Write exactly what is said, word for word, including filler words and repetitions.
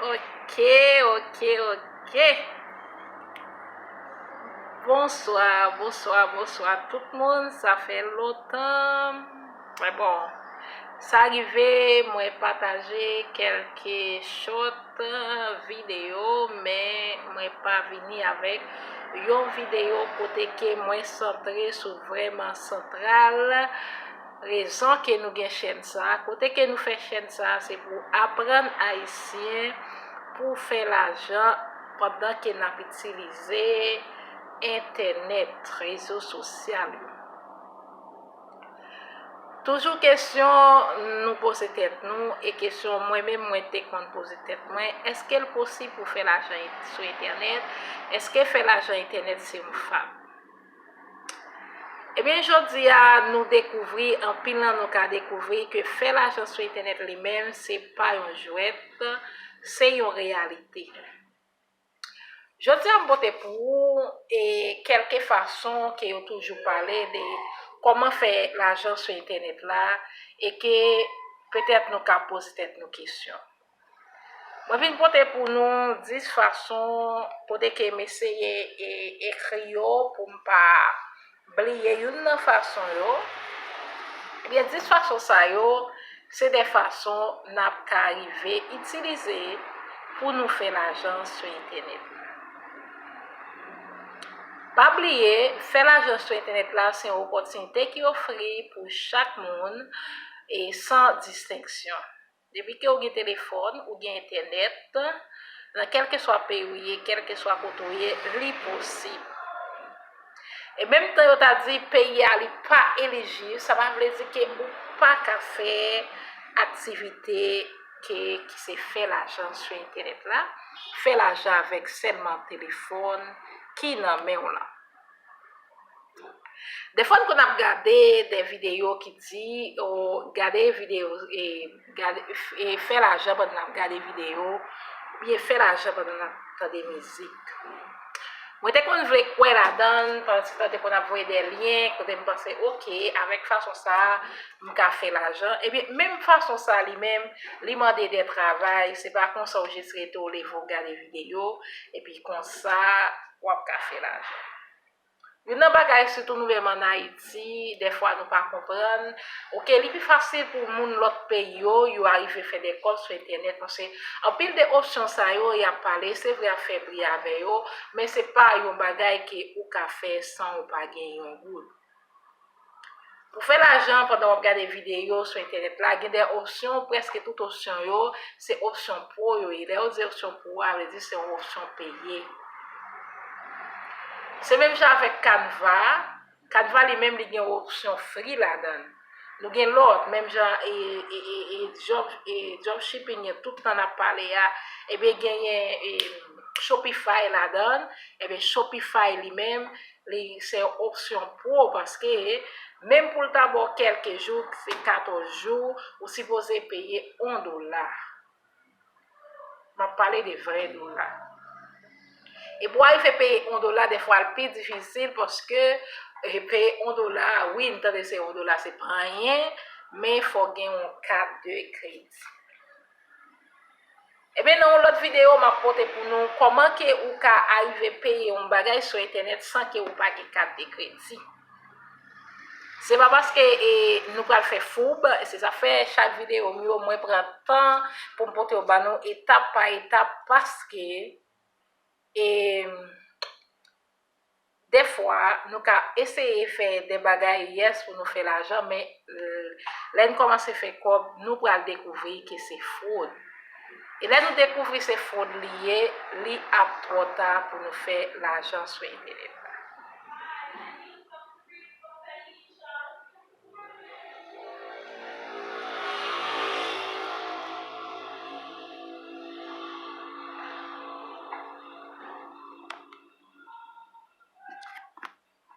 Ok, ok, ok. Bonswa, bonswa, bonswa tout moun. Sa fè lontan. Men bon, sa rive, mwen pataje kèlke short videyo, men mwen pa vini avèk yon videyo kote ke mwen santre sou vrèman santral rezon ke nou gen chèn sa. Kote ke nou fè chèn sa, se pou aprann Ayisyen pou fè lajan pandan ke n ap itilize entènèt, rezo sosyal yo. Toujou kesyon nou poze tèt nou, e kesyon mwen menm mwen te konn poze tèt mwen, èske l posib pou fè lajan sou entènèt? Èske fè lajan entènèt se yon fab? Ebyen, jodi a, nou dekouvri, anpil nan nou ka dekouvri ke fè lajan sou entènèt li menm, se pa yon jwèt, se yon reyalite. Jodi a, m pote pou ou e kèlke fason ke yo toujou pale de kòman fè lajan sou entènèt la e ke petèt nou ka poze tèt nou kesyon. Mwen vin pote pou nou dis fason kote ke m eseye e, ekri yo pou m pa bliye youn nan fason yo. Ebyen, dis fason sa yo, se de fason n ap ka rive itilize pou nou fè lajan sou entènèt la. Pa bliye, fè lajan sou entènèt la se yon opòtinite ki ofri pou chak moun e san distenksyon. Depi ke ou gen telefòn, ou gen entènèt, nan kèlkeswa peyi ou ye, kèlkeswa kote ou ye, li posib. E menm tan yo ta di peyi a li pa elijib, sa pa vle di ke ou pa ka fè aktivite ke, ki se fè lajan sou entènèt la, fè lajan avèk sèlman telefòn ki nan men w lan. Defwa n konn ap gade de videyo ki di, o, gade videyo, e, gade, e, fè lajan pandan n ap gade videyo, oubyen fè lajan pandan n ap tande mizik. Mwen te konn vle kwè ladan l, paske te konn ap voye de lyen, kote m panse, oke, avèk fason sa a, m ka fè lajan. Ebyen, menm fason sa a li menm, li mande de travay, se pa konsa ou jis rete ou leve ou gade videyo, epi konsa, w ap ka fè lajan. Youn nan bagay, sitou nou menm ann Ayiti, dèfwa nou pa konprann. Oke, li pi fasil pou moun lòt peyi yo, yo arive fè de kòb sou entènèt, paske anpil de opsyon sa yo, y ap pale, se vre, y ap fè bri avè yo, men se pa yon bagay ke ou ka fè san ou pa gen yon goud. Pou fè lajan pandan w ap gade videyo sou entènèt la, gen de opsyon, prèske tout opsyon yo, se opsyon pro yo ye. Lè yo di opsyon pro a, vle di se yon opsyon peye. Se menm jan avèk Canva. Canva li menm li gen opsyon free ladan l. Nou gen lòt, menm jan e, e, e, e, job, e, dropshipping yo tout tan n ap pale a, ebyen genyen e, Shopify ladan l. Ebyen Shopify li menm, li se yon opsyon pro paske menm pou l ta ba w kèlke jou, se katòz jou, ou sipoze peye yon dola. M ap pale de vrè dola. E pou w arive peye yon dola, dèfwa l pi difisil paske e, peye yon dola, wi, n tande se yon dola, se pa anyen, men fò w gen yon kat de kredi. Ebyen, nan yon lòt videyo, m ap pote pou nou kòman ke ou ka arive peye yon bagay sou entènèt san ke ou pa gen kat de kredi. Se pa paske e, nou pral fè foub, e se sa fè chak videyo m yo, mwen pran tan pou m pote yo ba nou etap pa etap, paske e, dèfwa, nou ka eseye fè de bagay, yes, pou nou fè lajan, men e, lè n kòmanse fè kòb, nou pral dekouvri ke se fwod. E lè nou dekouvri se fwod li ye, li ap twò ta pou nou fè lajan sou entènèt.